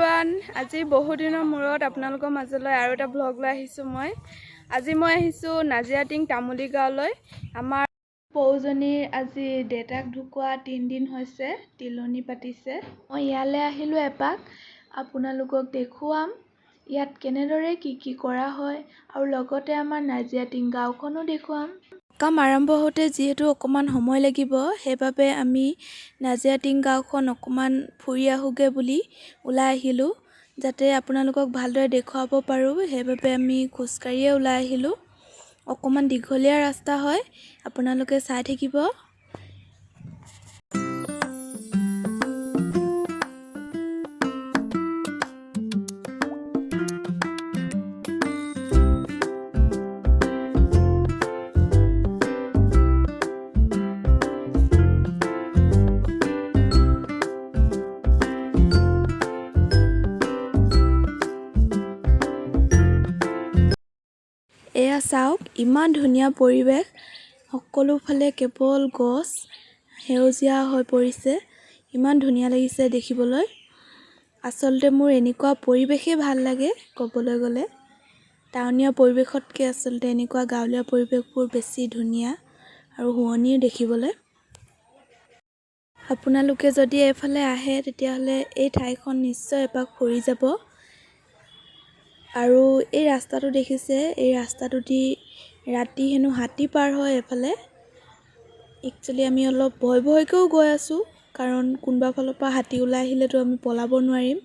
Everyone, আজি বহুদিনৰ মূৰত আপোনালোকৰ মাজলৈ আৰু এটা ভ্লগ লৈ আহিছোঁ। আজি মই আহিছোঁ নাজিৰাটিং তামুলী গাঁৱলৈ। আমাৰ বৌজনীৰ আজি দেউতাক ঢুকোৱা 3 দিন হৈছে, তিলনি পাতিছে। মই ইয়ালৈ আহিলোঁ এপাক, আপোনালোকক দেখুৱাম ইয়াত কেনেদৰে কি কি কৰা হয় আৰু লগতে আমাৰ নাজিৰাটিং গাঁওখনো দেখুৱাম। কাম আৰম্ভ হওঁতে যিহেতু অকণমান সময় লাগিব, সেইবাবে আমি নাজিৰাটিং গাঁওখন অকণমান ফুৰি আহোঁগৈ বুলি ওলাই আহিলোঁ। যাতে আপোনালোকক ভালদৰে দেখুৱাব পাৰোঁ, সেইবাবে আমি খোজকাঢ়িয়ে ওলাই আহিলোঁ। অকণমান দীঘলীয়া ৰাস্তা হয়, আপোনালোকে চাই থাকিব। এয়া চাওক, ইমান ধুনীয়া পৰিৱেশ। সকলোফালে কেৱল গছ, সেউজীয়া হৈ পৰিছে। ইমান ধুনীয়া লাগিছে দেখিবলৈ। আচলতে মোৰ এনেকুৱা পৰিৱেশেই ভাল লাগে। ক'বলৈ গ'লে টাউনীয়া পৰিৱেশতকৈ আচলতে এনেকুৱা গাঁৱলীয়া পৰিৱেশবোৰ বেছি ধুনীয়া আৰু শুৱনিও দেখিবলৈ। আপোনালোকে যদি এইফালে আহে, তেতিয়াহ'লে এই ঠাইখন নিশ্চয় এপাক ফুৰি যাব। আৰু এই ৰাস্তাটো দেখিছে, এই ৰাস্তাটো দি ৰাতি হেনো হাতী পাৰ হয় এইফালে। একচুৱেলি আমি অলপ ভয় ভয়কৈও গৈ আছোঁ, কাৰণ কোনোবা ফালৰ পৰা হাতী ওলাই আহিলেতো আমি পলাব নোৱাৰিম।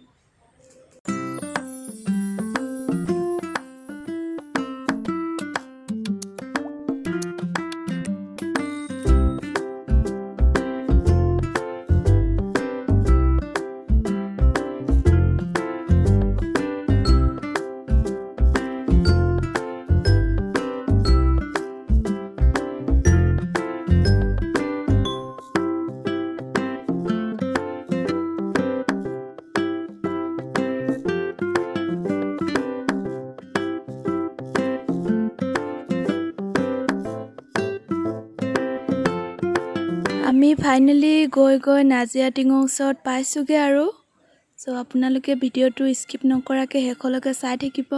আমি ফাইনেলি গৈ গৈ নাজিৰাটিঙৰ ওচৰত পাইছোঁগৈ আৰু। চ' আপোনালোকে ভিডিঅ'টো স্কিপ নকৰাকৈ শেষলৈকে চাই থাকিব।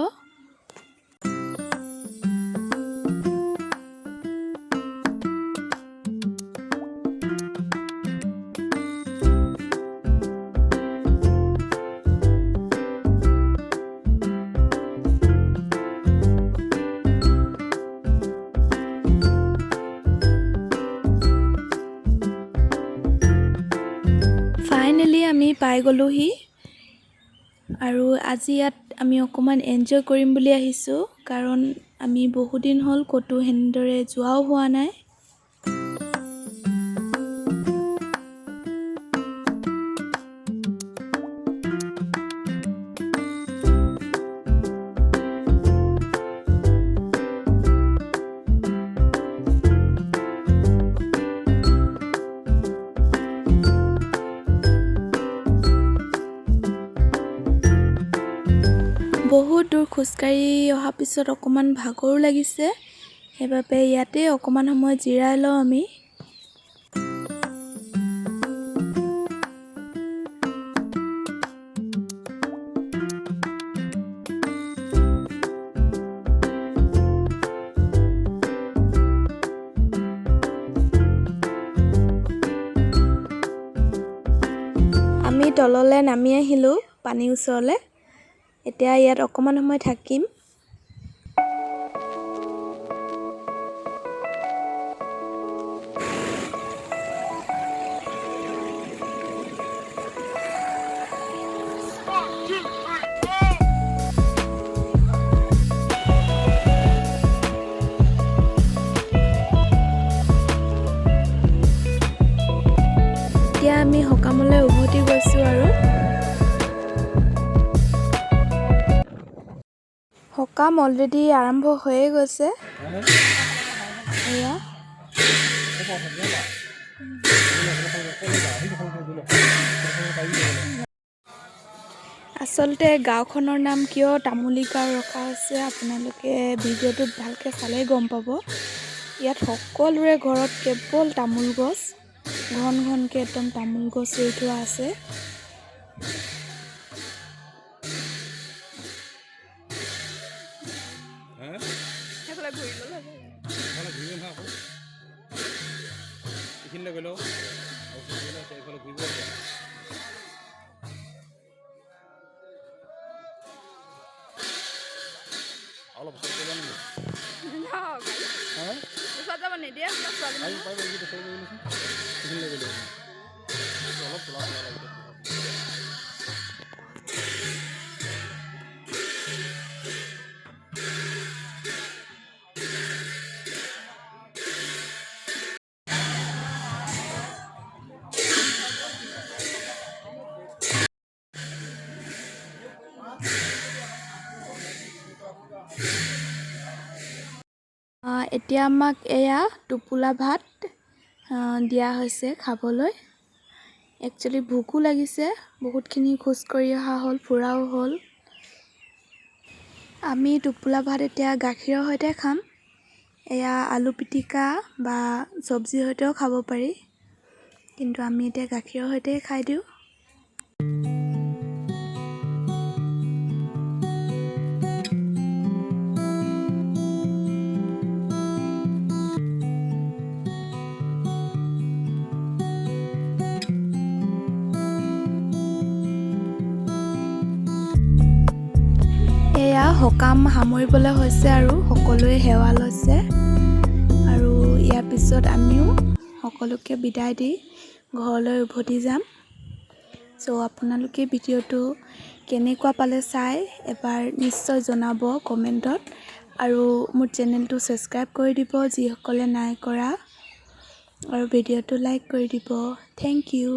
ফাইনেলি আমি পাই গ'লোহি আৰু আজি ইয়াত আমি অকণমান এনজয় কৰিম বুলি আহিছোঁ, কাৰণ আমি বহুদিন হ'ল ক'তো সেনেদৰে যোৱাও হোৱা নাই। বহুত দূৰ খোজকাঢ়ি অহাৰ পিছত অকণমান ভাগৰো লাগিছে, সেইবাবে ইয়াতে অকণমান সময় জিৰাই লওঁ আমি। আমি তললৈ নামি আহিলোঁ পানীৰ ওচৰলৈ। এতিয়া ইয়াত অকণমান সময় থাকিম। One, two, three, four. এতিয়া আমি সকামলৈ উভতি গৈছোঁ আৰু সকাম অলৰেডি আৰম্ভ হৈয়ে গৈছে। এয়া। আচলতে গাঁওখনৰ নাম কিয় তামুলী গাঁও ৰখা হৈছে, আপোনালোকে ভিডিঅ'টোত ভালকৈ চালেই গম পাব। ইয়াত সকলোৰে ঘৰত কেৱল তামোল গছ, ঘন ঘনকৈ একদম তামোল গছ ৰুই থোৱা আছে। এইপিনে গ'লেও এইফালে ঘূৰিব। অলপ ওচৰত গ'লে নেকি? হা? ওচৰত যাব নিদিয়ে ছোৱালী। পাৰিব, পাৰিব। এইটো ওচৰত গ'লেচোন, সেইখিনিলৈ গ'লে অলপ খোলা খোলা লাগিছে। এতিয়া আমাক এয়া টোপোলা ভাত দিয়া হৈছে খাবলৈ। একচুৱেলি ভোকো লাগিছে, বহুতখিনি খোজ কৰি অহা হ'ল, ফুৰাও হ'ল। আমি টোপোলা ভাত এতিয়া গাখীৰৰ সৈতে খাম। এয়া আলু পিটিকা বা চব্জিৰ সৈতেও খাব পাৰি, কিন্তু আমি এতিয়া গাখীৰৰ সৈতে খাই দিওঁ। এয়া সকাম সামৰিবলৈ হৈছে আৰু সকলোৱে সেৱা লৈছে আৰু ইয়াৰ পিছত আমিও সকলোকে বিদায় দি ঘৰলৈ উভতি যাম। চ' আপোনালোকে ভিডিঅ'টো কেনেকুৱা পালে চাই এবাৰ নিশ্চয় জনাব কমেণ্টত আৰু মোৰ চেনেলটো ছাবস্ক্ৰাইব কৰি দিব যিসকলে নাই কৰা আৰু ভিডিঅ'টো লাইক কৰি দিব। Thank U.